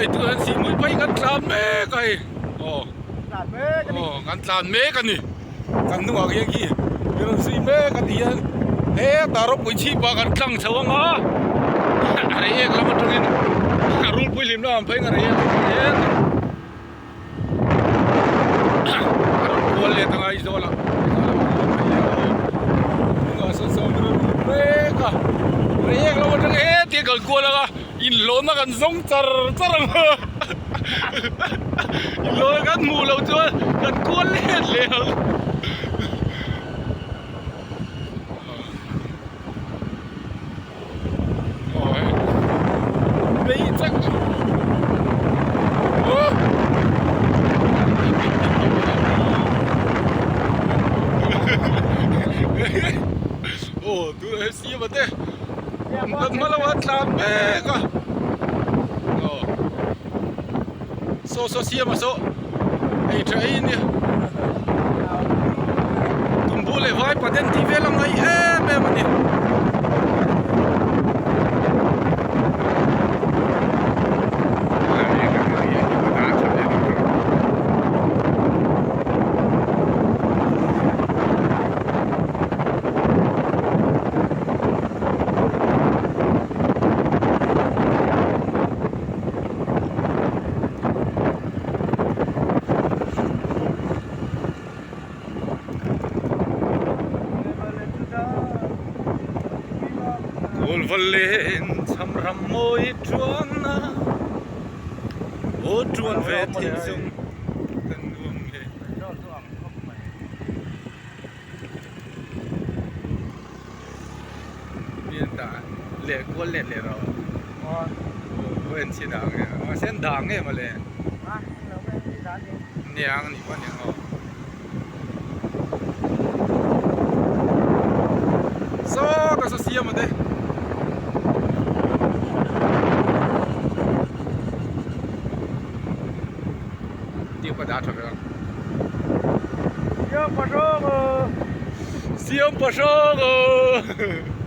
hei tunah hian Sihhmui phei kan tlan mek a hei aw aw kan tlan mek a ni kan hnungah khian khi min rawn zui mek a ti hian hetah ropui chhip ah kan tlang chho ang a reiek lam atangin rulpui hlim lamah phei ang a reiek hetah a rawn kual let anga Aizawl ah hnungah sawn sawn min rawn zui mek a reiek lam atang hetiang kan kual ang a inhlawhna kan zawng char char ang a inhlawhna kan hmuh loh chuan kan kual let leh ang. Saw saw siam a saw ei tha ei ania tumbu leh vai paten tih vel a ngaih em em a ni. Kawl va len cham ram mawi tuan a aw tuan ve thei zawng kan nuam le. Leh kual let leh rawh aw en chhin ang e mahse an dah ang em ale niang a nih pawh aniang aw saw ka saw siam a te. Tih pawh dah tha ve ang. Siam pa hrang aw. Siam pa hrang aw.